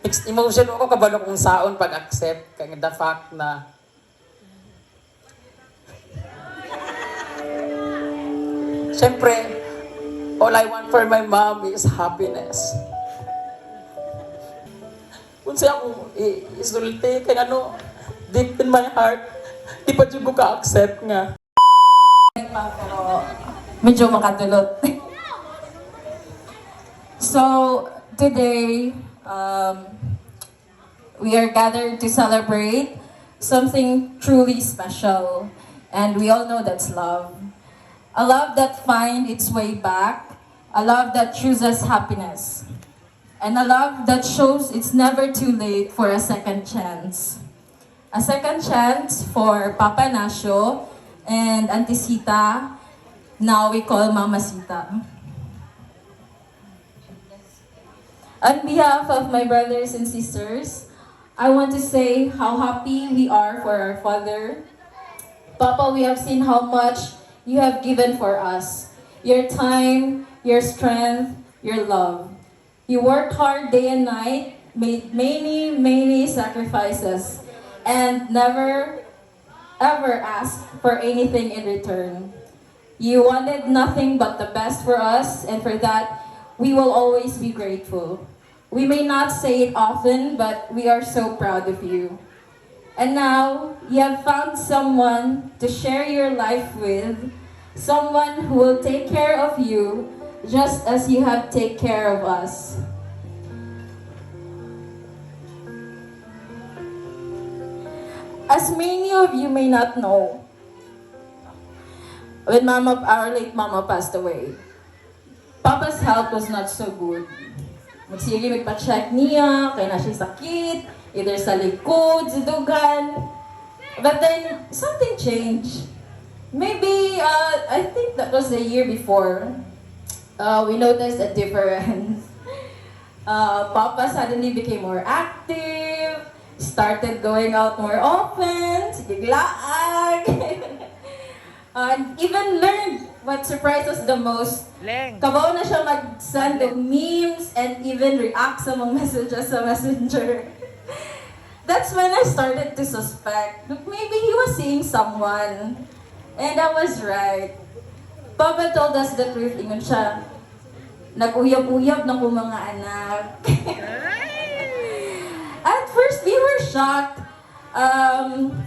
Mixed emotion ako, kabalo kung saon pag-accept kay the fact na siyempre, all I want for my mom is happiness. Kung siya akong isulti, kay ano, deep in my heart, di pa jud ko ka-accept nga. Pa, pero medyo makadulot. So, today, we are gathered to celebrate something truly special. And we all know that's love. A love that finds its way back, a love that chooses happiness, and a love that shows it's never too late for a second chance. A second chance for Papa Nasio and Auntie Sita, now we call Mama Sita. On behalf of my brothers and sisters, I want to say how happy we are for our father. Papa, we have seen how much you have given for us. Your time, your strength, your love. You worked hard day and night, made many, many sacrifices, and never, ever asked for anything in return. You wanted nothing but the best for us, and for that, we will always be grateful. We may not say it often, but we are so proud of you. And now, you have found someone to share your life with, someone who will take care of you just as you have take care of us. As many of you may not know, when Mama, our late Mama passed away, Papa's health was not so good. Magsige magpa-check niya, kay na siya sakit, either sa likod, sa dugan. But then, something changed. Maybe, I think that was the year before, we noticed a difference. Papa suddenly became more active, started going out more often, sige laag. And even learned what surprised us the most. Leng. Kabaw na siya mag-send og memes and even react sa mga messages sa Messenger. That's when I started to suspect that maybe he was seeing someone. And I was right. Papa told us the truth. Ingon siya, "Nag-uyab-uyab na ko, mga anak." At first, we were shocked.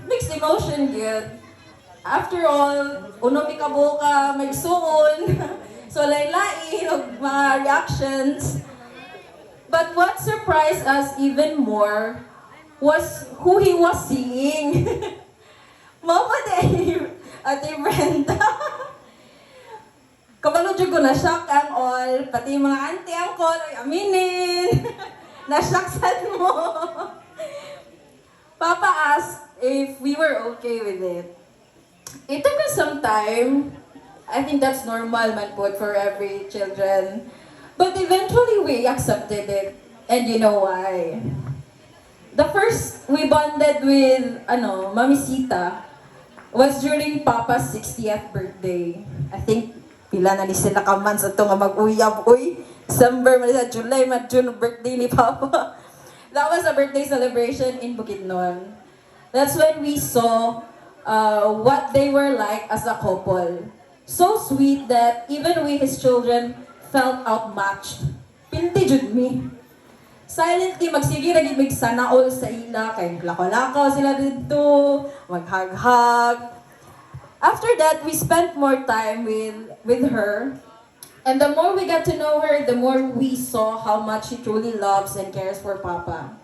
Mixed emotion, good. After all, uno mi kabuok ka maigsuon. So, lain-lain og mga reactions. But what surprised us even more was who he was seeing. Mama Dave, Ate Brenda. Kabalo jud ko na-shock ang all, pati mga auntie, uncle, ay aminin. Na-shock sad mo. Papa asked if we were okay with it. It took us some time. I think that's normal man pud for every children. But eventually we accepted it. And you know why? The first we bonded with ano, Mami Sita was during Papa's 60th birthday. I think pila na ni sila ka months ato nga mag-uyab uy. December man sa July man June birthday ni Papa. That was a birthday celebration in Bukidnon. That's when we saw what they were like as a couple. So sweet that even we, his children, felt outmatched. Pilti jud mi. Silently, magsige ra gid mig sanaol sa ila, kay lakaw-lakaw sila didto, maghag-hag. After that, we spent more time with her. And the more we got to know her, the more we saw how much she truly loves and cares for Papa.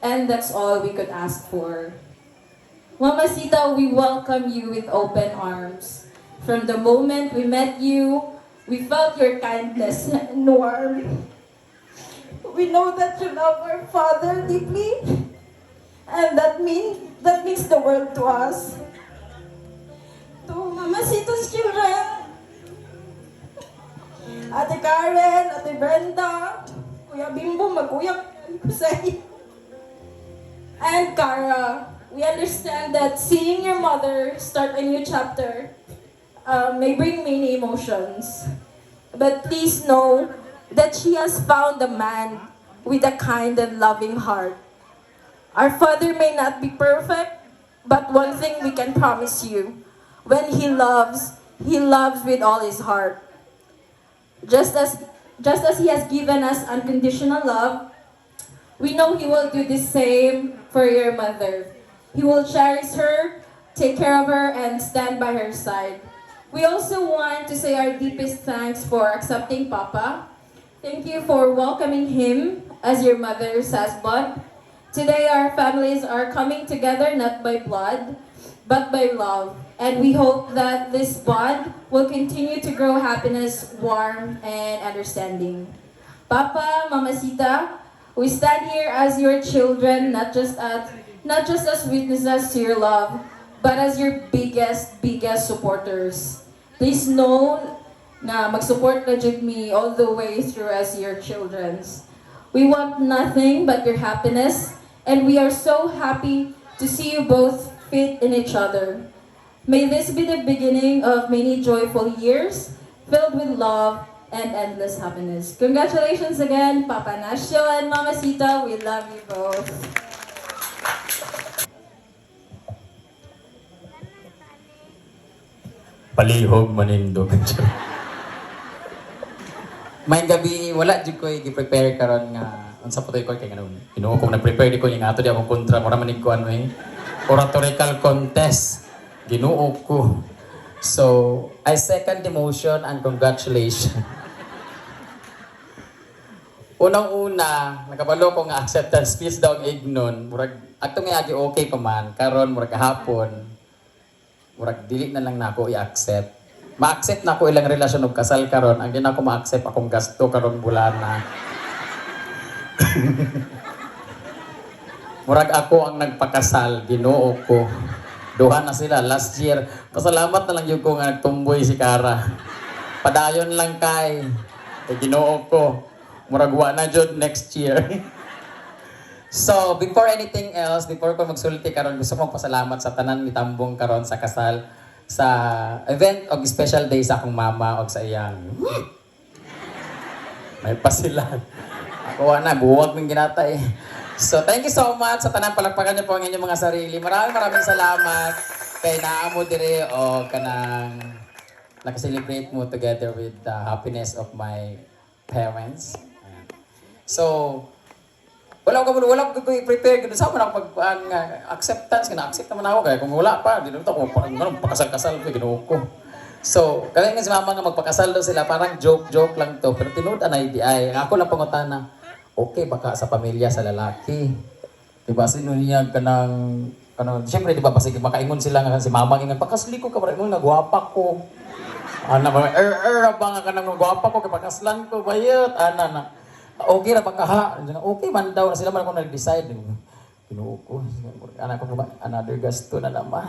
And that's all we could ask for. Mama Sita, we welcome you with open arms. From the moment we met you, we felt your kindness and warmth. We know that you love our father deeply, and that means the world to us. To Mama Sita's children, Ate Karen, Ate Brenda, Kuya Bimbo, mag-uyab ko sa iyo. And Cara, we understand that seeing your mother start a new chapter may bring many emotions. But please know that she has found a man with a kind and loving heart. Our father may not be perfect, but one thing we can promise you: when he loves with all his heart. Just as he has given us unconditional love, we know he will do the same for your mother. He will cherish her, take care of her, and stand by her side. We also want to say our deepest thanks for accepting Papa. Thank you for welcoming him as your mother's husband. Today, our families are coming together not by blood, but by love. And we hope that this bond will continue to grow happiness, warmth, and understanding. Papa, Mamacita, we stand here as your children, not just as witnesses to your love, but as your biggest, biggest supporters. Please know na mag-support na jud mi all the way through as your children's. We want nothing but your happiness, and we are so happy to see you both fit in each other. May this be the beginning of many joyful years filled with love and endless happiness. Congratulations again, Papa Nacio and Mamacita. We love you both. Palihog manindog. Maayong gabii, wala jud ko gi-prepare karon nga unsa pa ko kay ngano. Ginoo kung nag-prepare di ko ning ato di akong kontra, mura man ko ano eh. Oratorical contest. Ginoo ko. So, I second the motion and congratulations. Unang-una, nakabalo ko nga acceptance speech daw ang ignon. Murag adtong agi okay pa man, karon murag hapon. Murag dili na lang nako i-accept. Ma-accept na ako ilang relasyon og kasal karon, ang di na ako ma-accept akong gasto karong bulana. Murag ako ang nagpakasal, Ginoo ko. Duha na sila last year. Pasalamat na lang jud ko nga nagtumboy si Kara. Padayon lang kay. Kay Ginoo ko. Murag wa na jud next year. So, before anything else, before ko magsulti karon, gusto kong pasalamat sa tanan mitambong karon sa kasal, sa event og special day sa akong mama og sa iyang may pasilan. Ako na, buwag ng ginata eh. So, thank you so much sa tanan. Palakpakan niyo po ang inyong mga sarili. Maraming maraming salamat kay naa mo dire o kanang naka-celebrate mo together with the happiness of my parents. Ayan. So, wala ko prepare gud sa man ako pag nga acceptance nga na-accept naman ako kaya kung wala pa di naman ako parang pakasal-kasal ko, Ginoo ko. So, kaya nga si mama nga magpakasal daw sila, parang joke-joke lang to, pero tinuod anay di ay. Ang ako lang pangutana, okay baka sa pamilya sa lalaki? Diba sino niya kanang kanang siyempre, di ba, basig makaingon sila nga si mama ingon pakasli ko ka ingon nga gwapa ko. Ana ba er er ba nga kanang gwapa ko kay pakaslan ko bayot ana na. Okay ra ba ka ha? Okay man daw na sila man ako nag-decide. Ginoo ko, anak ko ba another gasto na naman.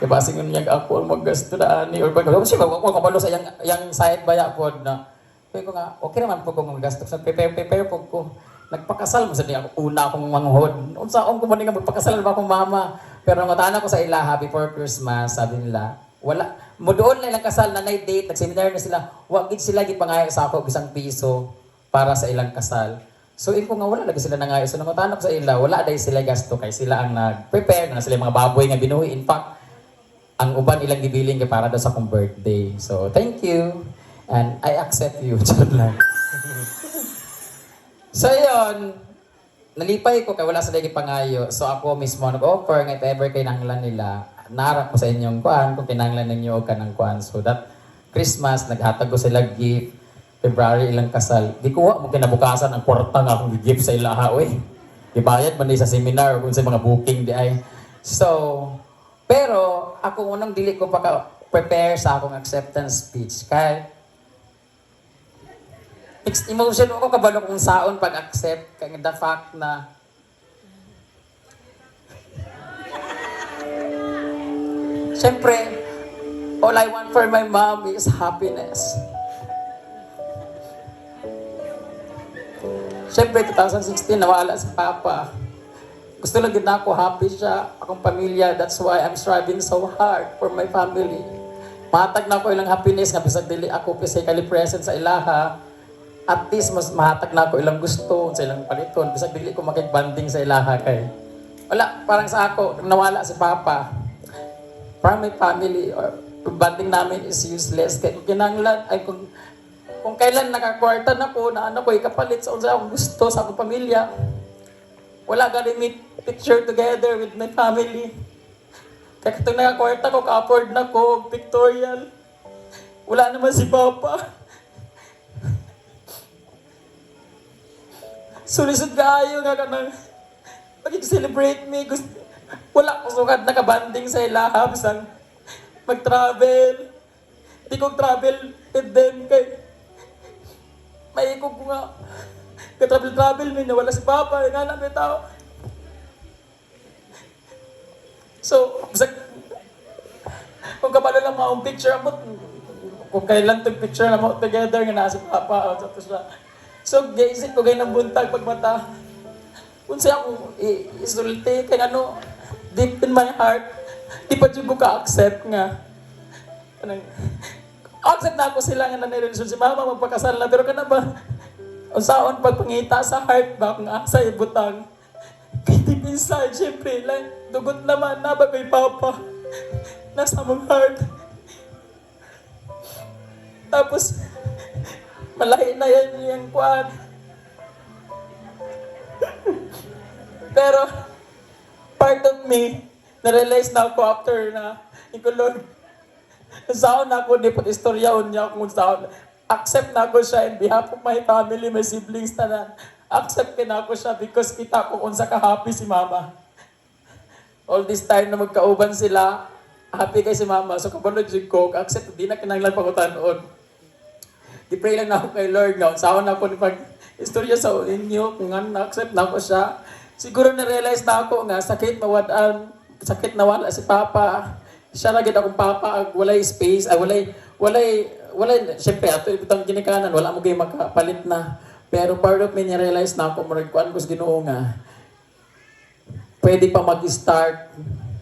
Kaya basing niya ako ang maggasto na ani or pag siya ako kabalo sa yang yang side baya pod na. Kaya ko nga okay naman po kung maggasto sa prepare prepare po ko. Nagpakasal mo sa di ako una akong manghod. Unsaon ko man nga magpakasal ba akong mama? Pero nangutana ko sa ilaha before Christmas, sabi nila, wala mo doon na ilang kasal na night date, nag-seminar na sila. Wa gid sila gipangayo sa ako bisang piso para sa ilang kasal. So ko nga wala lagi sila nangayo. So nangutana ko sa ila, wala dahil sila gasto kay sila ang nag-prepare na sila yung mga baboy nga binuhi. In fact, ang uban ilang gibiling kay para daw sa akong birthday. So thank you and I accept you. Charot lang. So yun, nalipay ko kay wala sila gipangayo. So ako mismo nag-offer nga if ever kinahanglan nila, nara ko sa inyong kuan kung kinahanglan ninyo og kanang kuan. So that Christmas naghatag ko sila gift. February ilang kasal. Di kuha mo kinabukasan ang kwarta nga akong gift sa ilaha oy. Gibayad man di sa seminar kung sa mga booking di ay. So, pero ako unang dili ko pa ka prepare sa akong acceptance speech kay mixed emotion ako, kabalo kung saon pag-accept kay the fact na siyempre, all I want for my mom is happiness. Siyempre, 2016, nawala si Papa. Gusto lang din ako, happy siya, akong pamilya. That's why I'm striving so hard for my family. Matag na ako ilang happiness nga bisag dili ako physically present sa ilaha. At least mas mahatag na ako ilang gusto sa ilang paliton, bisag dili ko makig-bonding sa ilaha kay wala, parang sa ako nawala si Papa, parang may family or bonding namin is useless kay kung kinanglan ay kung kailan nakakwarta na ko na ano ko ikapalit sa unsa akong gusto sa akong pamilya, wala gani mi picture together with my family. Kaya katong nakakwarta ko, ka-afford na ko og pictorial, wala naman si Papa. So lisod kaayo nga kanang pag-celebrate me gusto, wala ko sukad nakabanding sa ilaha bisan mag-travel. Di ko travel with them kay maikog ko nga ka-travel-travel mi nawala si Papa nga na bitaw. So bisag kung kabalo lang maong picture amot kung kailan tong picture na mo together nga naa si Papa o tapos siya. So giisip ko gay ng buntag pagmata unsa akong isulti kay ano, deep in my heart di pa jud ko ka-accept nga kanang accept na ako sila nga nanirelasyon si Mama, magpakasal na, pero kana ba unsaon pagpangita sa heart ba kung asa ibutang? Kay deep inside, syempre like dugot naman na ba kay Papa nasa among heart. Tapos malahi na yan yung kuan, pero part of me na-realize na ako after na ko, "Lord, saan ako di pag-istorya niya kung saan accept na ako siya in behalf of my family, my siblings tanan. Accept na ako siya because kita ko unsa ka happy si Mama. All this time na magkauban sila, happy kay si Mama. So kabalo jud ko, accept, di na kinahanglan pangutanon." Gi-pray lang na ako kay Lord nga unsaon ako ni pag istorya sa inyo kung nga na-accept na ako siya. Siguro na-realize na ako nga sakit mawad-an, sakit nawala si Papa. Siya ra gid akong papa ag walay space, ay walay syempre ato ibutang ginikanan, wala mo kay makapalit na. Pero part of me ni-realize na ako murag kuan ko sa Ginoo nga pwede pa mag-start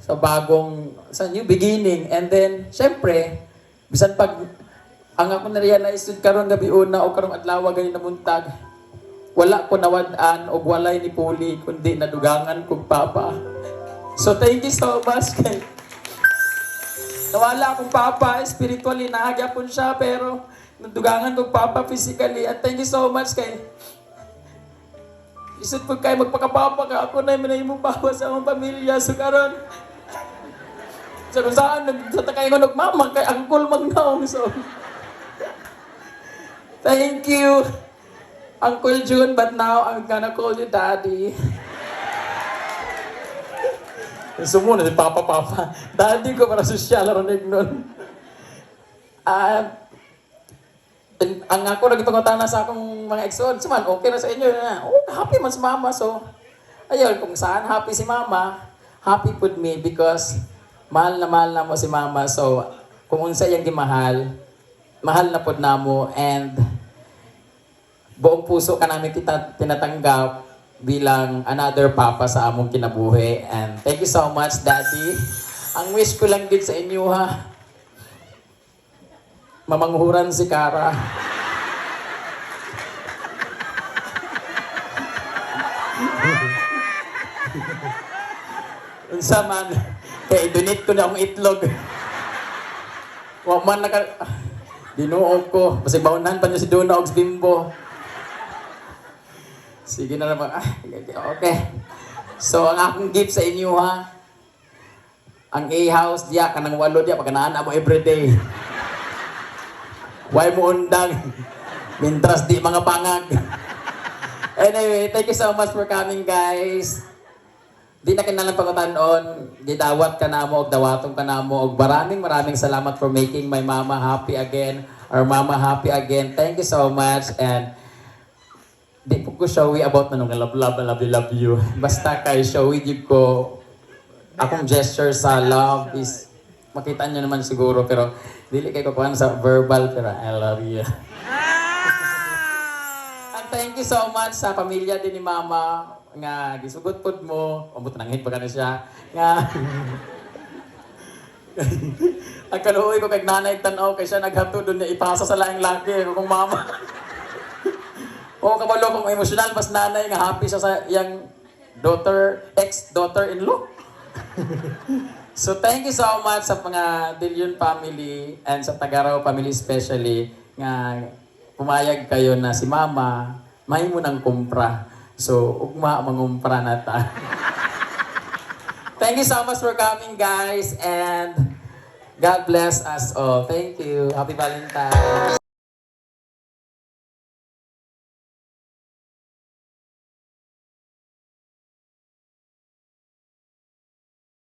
sa bagong, sa new beginning. And then syempre bisan pag ang ako na-realize jud karon gabi una o karong adlaw gani na buntag, wala ko nawad-an og walay ni puli kundi nadugangan kog papa. So thank you so much kay nawala akong papa spiritually, naagya po siya, pero nadugangan kog papa physically. And thank you so much kay isod po kay magpakapapa ka, ako na yung imong papa sa among pamilya. So karon sa kung saan nag sa takay ko nagmama kay uncle magnaong. So thank you, Uncle June, but now I'm gonna call you Daddy. Sumo na si Papa Papa. Daddy ko para sosyal aron nun. Ah, ang ako nagipangutana sa akong mga igsoon, suman, okay na sa inyo na. Oh, happy man si Mama. So, ayun, kung saan happy si Mama, happy pud me because mahal na mo si Mama. So, kung unsa iyang gimahal, mahal na pud namo and buong puso ka namin kita tinatanggap bilang another papa sa among kinabuhi. And thank you so much, Daddy. Ang wish ko lang din sa inyo, ha, mamanghuran si Kara. Unsa man, kay i-donate ko na akong itlog. Wa man naka. Dinuog ko. Basig baunan pa niyo si Duna og si Bimbo. Sige na naman. Ah, okay. So, ang akong gift sa inyo, ha, ang A-house diya, kanang walo diya, pagkanaan mo everyday. Why mo undang? Mintras di mga pangag. Anyway, thank you so much for coming, guys. Di na kinalang pangutanon, gidawat ka namo og dawaton ka namo og maraming maraming salamat for making my mama happy again, our mama happy again. Thank you so much and di po ko showy about na nung love love love you, love you. Basta kay showy jud ko, akong gesture sa love is makita niyo naman siguro, pero dili kay ko kuan sa verbal, pero I love you. And thank you so much sa pamilya din ni Mama nga gisugot pod mo. Ambot nang hit pa kani siya. Nga ang kaluoy ko kay nanay tan-aw kay siya naghato doon niya ipasa sa laing laki kung mama. O kabalo kung emosyonal mas nanay nga happy siya sa iyang daughter, ex-daughter-in-law. So thank you so much sa mga Dilion family and sa Tagaraw family especially nga pumayag kayo na si Mama mahimo ng kumpra. So ugma mangumpra na ta. Thank you so much for coming, guys, and God bless us all. Thank you. Happy Valentine's.